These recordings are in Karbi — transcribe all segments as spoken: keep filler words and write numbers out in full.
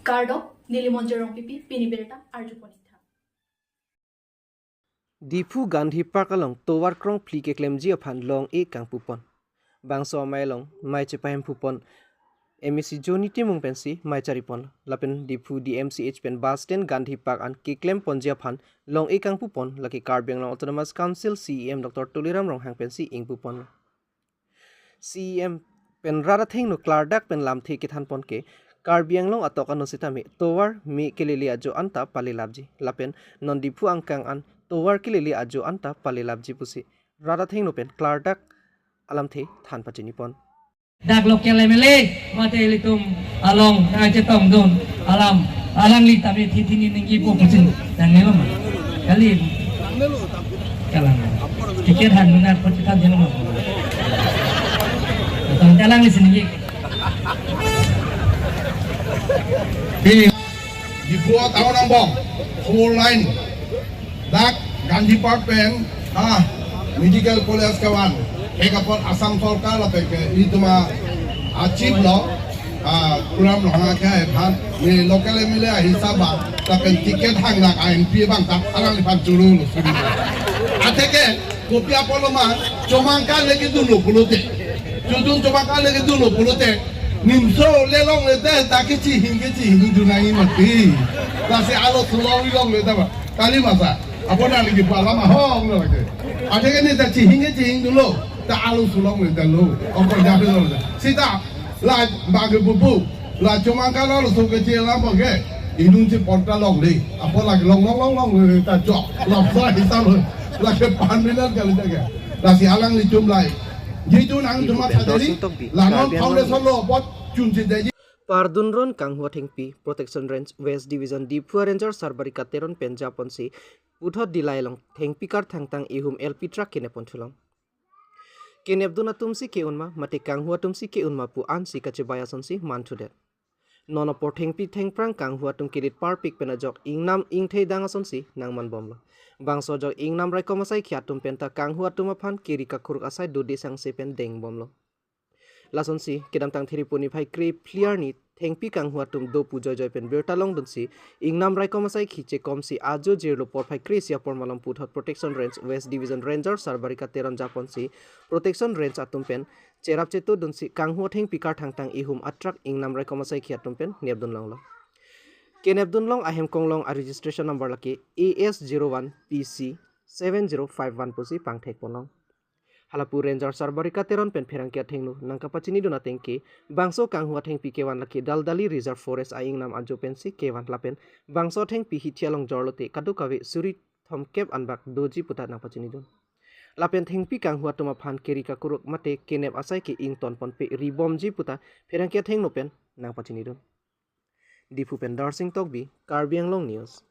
Kardom, neli Monjir Rongpipi, pini birta arjupon ik tha. Diphu Gandhi Park along tovar krongphli keklemji aphan long-e kangpupon. Bangso amei along mei chepahemphupon M A C Johnny Timung pensi mei charipon. Lapen Diphu D M C H pen bus stand Gandhi Park an keklemponji aphan long-e kangpupon lake Karbi Anglong Autonomous Council C E M Doctor Tuliram Ronghang pensi ingpupon. C E M pen rat athengno klardak pen lamthe kethanpon ke Karbi Anglong atok ano sitame tovar me kelele ajo anta palelapji. Lapen non Diphu angkang an tovar kelele ajo anta palelapji pusi rat athengno pen klardak alamthe than pachinipon. Dak local M L A mate ilitum along nangchetongdun alam, alangli tame thithi ni ningjepo pusi nangnelo ma. Kali. Kalang. Ticket han nang pachithan jeno ma. Tong kalang ni sini. Di Diphu town angbong four lane dak Gandhi Park pen, ah, medical college kevan. Ek apot Assam Sorkar lapen ke itum a chief lo, ah, Tuliram Ronghang ke aphan, ni local M L A hisab ba, lapen ticket hang dak M P abang ta alangliphan churu lo suri. Atheke kopi apotlo ma, chomangka le kedunlo pulote. Chudun chomangka le kedunlo pulote. Nimso le longle te ta kechihing kechihingdun nangji mati. Lasi alo sulong longle ta ba. Kali masa. Apot nangli kipu alam ahong lo lake. Atheke ne ta chihing kechihingdunlo. Ta alo sulong le ta lo. Apot jape lo. Sita la bagi pupu. La chomangka lo so kechi alam bagi. Inun si porta longle. Apot lake long long long longle ta chok. Lopsa hisab lo. Lake pan minute kali jaga. Lasi alanglitum lai. Jitu nangtum thaderi. La non foundation lo apot chunche dei. Pardunron Kanghu Thengpi, Protection Range, West Division, Diphu Ranger Sarbarika Teron pen japonsi puthot Dillai along thengpi karthangtang ihum L P truck kenepon thulong. Kenepdun atumsi ke-un ma, mate kanghu atumsi ke-un ma pu ansi kachebai asonsi manthudet. Non apor thengpi thengphrang kanghu atum kedit parpik pen ajok ingnam ingthei dang asonsi nangmanbomlo. Bangso ajok ingnam raikom asaikhi atum penta kanghu atum aphan keri kakuruk asai dode sangse pen dengbomlo. Lasonsi kedamtang Theriponi phai kre-phli arni thengpi kanghu atum do pu joijoi pen birta longdunsi ingnam raikom asaikhi chekomsi ajo jirlo porphai kre-isi apor malom puthot Protection Range West Division Ranger Sarbarika Teron japonsi Protection Range atum pen cherap chetodunsi kanghu athengpi karthangtang ihum atruck ingnam raikom asaikhi atum pen nepdun longlo. Kenepdun long ahem konglong a registration number lake A S zero one P C seven zero five one pusi pangthekpon long. Halapu Ranger Sarbarika Teron pen pherangke athengno nangkapachinidun ateng ke, bangso kanghu athengpi kevan lake Daldali Reserve Forest a-ingnam ajo pensi kevan lapen bangso athengpi hithi along jorlote kadokave suri thomkep anbak doji puta nangpachinidun. Lapen thengpi kanghu atum aphan keri kakuruk mate kenep asai ke ingtonponpe ribomji puta pherangke athengno pen nangpachinidun. Diphu pen Darsing Tokbi, Karbi Anglong News.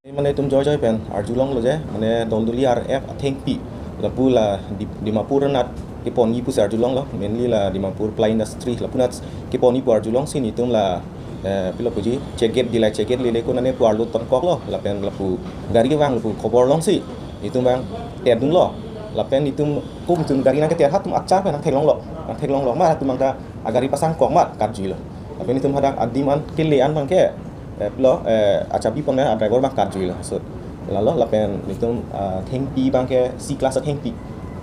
Mane itum joijoi pen arjulonglo je, mane Daldali R F athengpi lapu la Di-, Dimapur anat keponji pusi arjulonglo, mainly la Dimapur Ply Industry lapu anat keponji pu arjulongsi nelitum la, eh, pilo puji check gate, Dillai check gate lele konane pu arlo tongkoklo, lapen lapu gari kevang lapu khobor longsi nelitum abang terdunlo, lapen nelitum kum chun gari nangketer atum achar pen nangtheklonglo, nangtheklonglo, ma atum abang ta agari pasangkok ma karjuilo. Lapen nelitum hadak adim an kele an abangke, eh, lo, eh, achabi pon a driver abang karjuilo. So, lalo lapen nelitum, ah, thengpi abangke C class athengpi.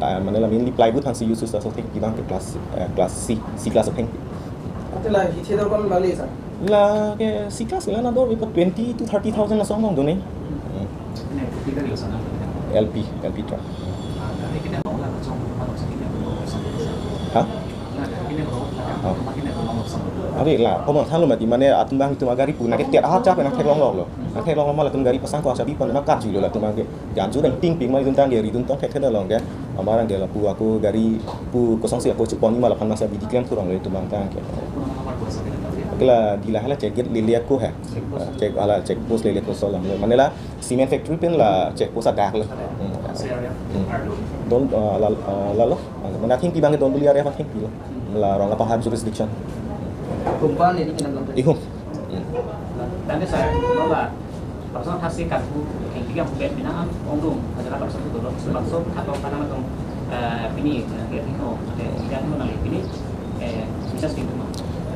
Ah, mane la mainly plywood aphansi use use, so thengpi abangke class, eh, class C, C class athengpi. Ante la hithi dor kon bali sa? Lake C class la nador ipo twenty to thirty thousand asong dong doni. Hmm. L P, L P truck. Ha? Oh. Abi la, kono thanlo mati mane atum abang itum agari pu nangketer achar pen nangtheklonglo. Nangtheklonglo ma latum gari pasangkok achabi pon nangkarjuilo latum abangke. Janju dang ting ping ma itum tangke ridun tongthekthek along ke. Amarang ke lapu ako gari pu kosongsi ako cheponji ma laphan masa bidi klem thurong le itum abang tangke. Ke la Dillai hala check gate lele ako he. Check, hala check post lele ako so la. Mane la cement factory pen la check post adak lo. Hmm. Hmm. Don, ah, la, ah, lalo. Mane athengpi abangke Daldali R F athengpi lo. La Rongapahar jurisdiction. Kumpani di kinam lang. Ihum. Hmm. Tangke sa, lo la, pasang thasi karbu, yang tiga bukan pinang am, ongdung, ada apa pasang tu dulu, sebab so, atau karena tu, eh, ini, eh, ini, eh, tidak tu nanti ini, eh, bisa sih tu mah.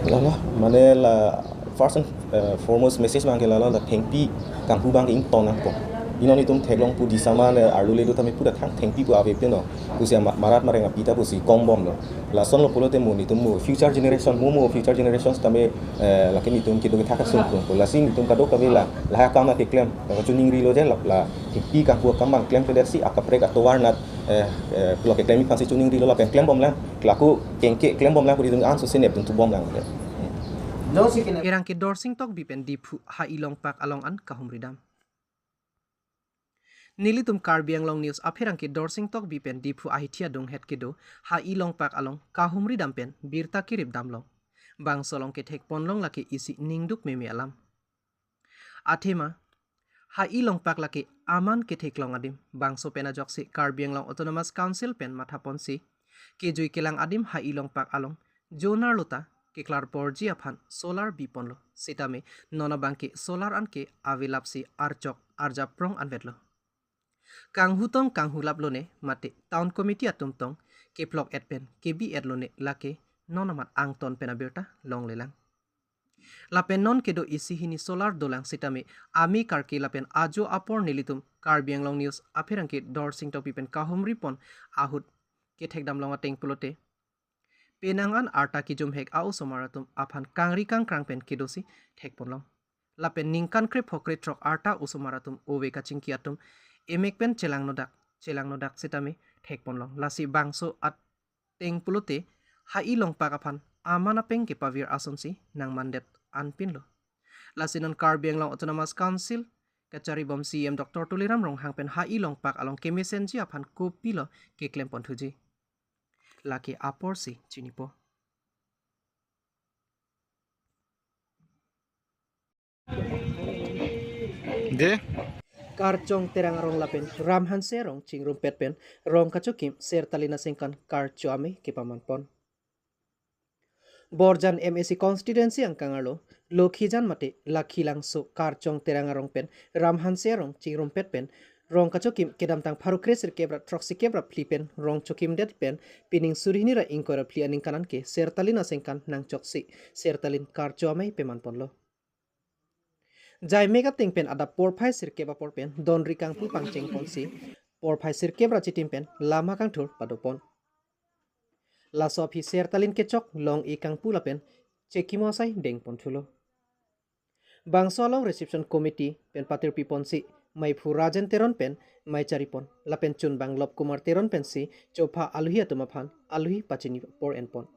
Lalo, mane la First and uh, foremost message abang ke lalo la thengpi kanghu abang ke ington nangpo. Ino nitum theklong pu disama le arlo le do tame pura thang thengpi pu ave peno. Pusi ama- marat mareng api ta pusi kong bomlo. Lason lo pulote mo nitum mo future generation mo mo future generations tame eh, lake nitum kedo kethak asung tum. Lasi nitum kadokave la la akam keklem la kachiningri lo je la la thengpi kanghu akam abang klemkledet si akaprek atovar nat eh, eh, pulo keklem aphansi chiningri lo lapen klem bomlang. Laku kengke klem bomlang pu nitum an so senep tum tu bomlang. Pherangke Dorsing Tokbi pen Diphu ha-i longpak along an kahumri dam. Nelitum Karbi Anglong News apherangke Dorsing Tokbi pen Diphu ahithi adunghet kedo ha-i longpak along kahumri dam pen birta kerip damlong. Bangso along kethek ponlong lake isi ningduk meme alam. Athema, ha-i longpak lake aman ketheklong adim, bangso pen ajoksi Karbi Anglong Autonomous Council pen matha ponsi kejui kelang adim ha-i longpak along jonar lota keklar porji aphan solar biponlo. Sitame non abangke solar anke avelapsi archok arjap prong anvetlo. Kanghu tong kanghu lap lone mate town committee atum tong keplok et pen kebi et lone lake non amat angton pen abirta longlelang. Lapen non kedo isi hini solar dolang sitame ame karke lapen ajo apor nelitum Karbi Anglong News apherangke Dorsing Tokbi pen kahumri pon ahut kethek damlong ateng pulote penang an arta kijumhek a-osomar atum aphan kangri kangkrang pen kedosi thek ponlong. Lapen ningkan krepho kretrok arta osomar atum ove kachingki atum emek pen chelang nodak chelang nodak sitame thek ponlong. Lasi bangso ateng pulote ha-i longpak aphan aman apeng kepavir asonsi nangmandet anpinlo. Lasi non Karbi Anglong Autonomous Council kachari bom C E M Doctor Tuliram Ronghang pen ha-i longpak along kemesenji aphan kopilo keklem ponthuji. Lake aporsi chinipo. De. Karchong Terang arong lapen Ram Hanse arong chingrumpet pen rong kachokim Sertalin asengkan karcho ame kepaman pon. Borjan M A C constituency angkang arlo Lokhijan mate Lakhilangso Karchong Terang arong pen Ram Hanse arong chingrumpet pen rong kachokim kedamtang pharo kre sirkep ra throksi kep ra phli pen rong chokimdet pen pining suri hini ra ingkoi ra phli aningkan anke Sertalin asengkan nangchoksi Sertalin karcho ame peman ponlo. Jaimek ateng pen adap porphai sirkep apor pen donri kangpu pangcheng ponsi porphai sirkep ra chitim pen lama kangthur pado pon. Laso aphi Sertalin kechok long-e kangpu lapen chekimo asai deng ponthulo. Bangso along reception committee pen patirpi ponsi maiphu Rajen Teron pen maichari pon lapen chunbang Lop Kumar Teron pensi chopha aluhi atum aphan aluhi pachini apor en pon.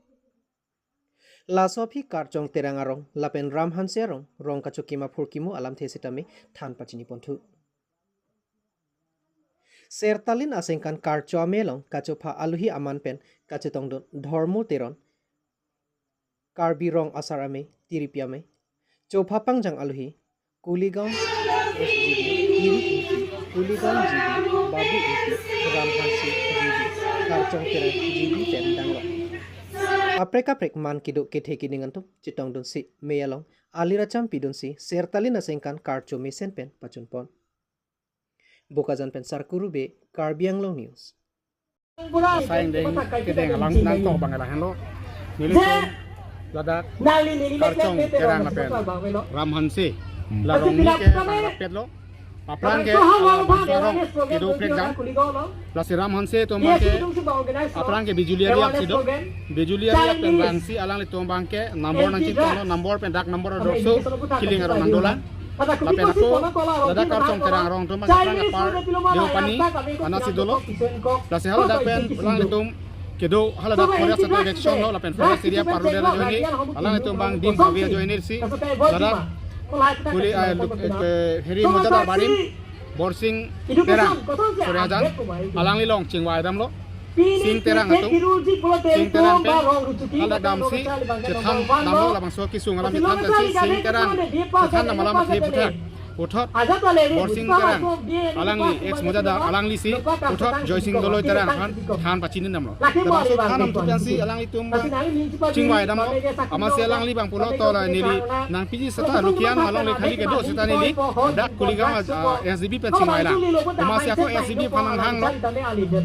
Laso aphi Karchong Terang arong lapen Ram Hanse arong rong kachokim aphurkimo alamthe sitame than pachini ponthu. Sertalin asengkan karcho ame along kachopha aluhi aman pen kachetongdun Dhormo Teron, Karbi Rong Asar Amei, Tiripi Amei, chopha pangjang aluhi, Kuligaon S G B, Tiri Ingti, Kuligaon G B, Babu Ingti, Ram Hanse G B, Karchong Terang G B pen danglok. Kaprek kaprek man kedo kethe kening atum chetongdunsi mei along alir acham pidunsi Sertalin asengkan karcho mesen pen pachun pon. Bokajan pen Sarkuru Bey, Karbi Anglong News. Saing deng kedeng alang nangkok bang lahenlo. Nelitum ladak Karchong Terang lapen Ram Hanse. Hmm. La rong ni ke rapetlo. Aphrang ke, ah, bangso arong kedo prekjam. Lasi Ram Hanse atum abangke aphrang ke Bijulia Riak si do. Bijulia Riak pen Rangsi alanglitum abangke number nangchingtanglo, number pen dak number adorso kiling arong nangdolang. Lapen ako ladak Karchong Terang arong atum aphrang apar Deopani anasi dolo. Lasi haladak pen alanglitum kedo haladak Korea satu election lo lapen forest area parlo dera ajoine alanglitum abang dim kave ajoine si ladak kuli, ah, luk, eh, heri moja da barim Borsing Terang Suryajan alangli along chingvai damlo. Sing Terang atum, Sing Terang pen haladak damsi chethan damlo, labangso kesung alam chethan damsi Sing Terang chethan dam alam athe puthak puthot Borsing Terang, alangli ex Mojadar, alanglisi puthot Joysing Doloi Terang aphan than pachini damlo. Labangso than atum pensi alanglitum chingvai dam, amatsi alangli abang pulo to la neli nangpiji seta Lukian along le khali kedo seta neli dak Kuligaon, ah, S D B pen chingvailang. Amatsi ako S D B aphan nanghanglo,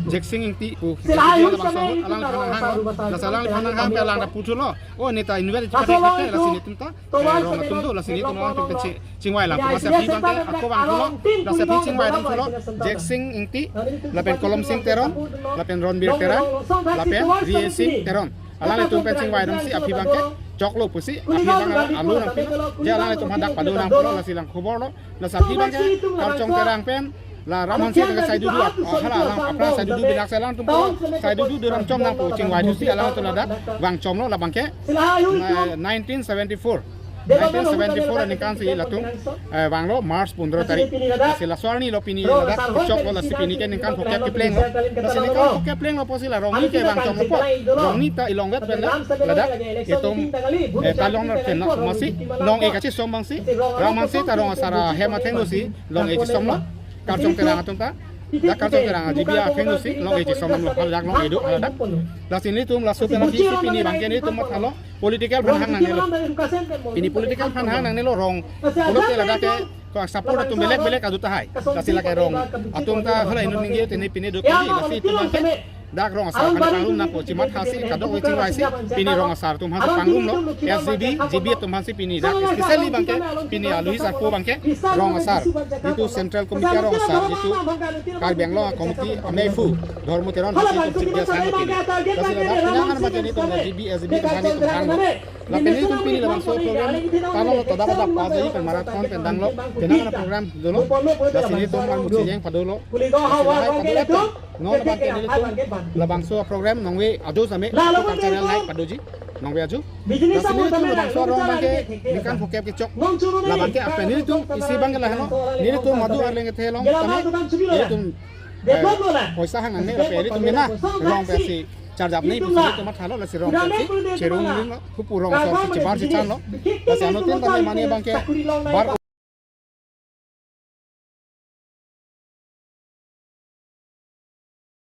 Jeksing Ingti pu, labangso ahut alangphan nanghanglo. Lasi alangphan nanghang pen alang ta puthulo, "O, neta invalid chipathek thek," lasi netum ta, eh, rong atum do, lasi netum alangtum pen chi-, chingvailang. Amatsi aphi abangke ako vangthulo, lasi aphi chingvai damthulo, Jeksing Ingti, lapen Kolomsing Teron, lapen Ronbir Terang, lapen Riesing Teron. Alanglitum pen chingvai damsi aphi abangke choklo pusi, aphi abang alu nangpilo, je alanglitum hadak pado nangpulo, lasi alang khoborlo. Lasi aphi abangke Karchong Terang pen la Ramhanse abangke sai dudu ap-, ah, hala alang apran sai dudu binak sai alangtum ko sai dudu duram chom nangpo chingvai thusi alangtum ladak vangchomlo. Labangke, eh, nineteen seventy-four. Nineteen seventy-four aningkan si latum, eh, vanglo March pundro tarik. Lasi laso arni lo pini ladak choklo, lasi pini ke ningkan phokep keplenglo. Lasi ningkan phokep plenglo pusi la Rongni ke vangchomlo po. Rongni ta ilongvet pen la ladak itum, eh, talong pen lo, amatsi long-e kachisom abangsi Ramhanse ta rong asar ahem athengno si long-e chisomlo. Karchong Terang atum ta, dak Karchong Terang G B athengno si long-e chisomlo, haladak long-e do haladak. Lasi nelitum laso pen aphi si pini abangke nelitum mathalo, political aphan hang nangnelo. Pini political aphan hang nangnelo, rong pulote ladak ke ko support atum belek belek adu tahai. Lasi lake rong atum ta hala inut ningje tene pini do kali, lasi itum abangke dak rong asar aphan pangrum nangpo chimathasi kadokave chingvaisi pini rong asar atum aphan pangrumlo. S D B, G B atum aphansi pini dak, especially abangke pini aluhi sarpo abangke rong asar, jitu Central Committee arong asar, jitu Karbi Anglong Committee ameiphu Dhormo Teron aphansi itum chief guest hanglo pini. Lasi ladak penang an abangke nelitum G B, S D B atum aphan itum hanglo. Lapen nelitum pini labangso program talonglo, todak todak pajai pen marathon pen danglo, penang an program dolo. Lasi nelitum an muchijeng padolo. Lasi lahai padolo. Non abangke nelitum labangso program nongve ajo same, channel lahai padoji, nongve ajo. Lasi nelitum labangso arong abangke ningkan phokep kechok. Labangke apen nelitum isi abangke lahenlo. Nelitum madu arleng kethe along tame nelitum, eh, poisa hang nangne, lapen nelitum mena rong pensi charjap nei pusi nelitum mathalo, lasi rong pensi cherung ringlo, hupu rong asar si chibar si chanlo. Lasi anuttin tame mane abangke bar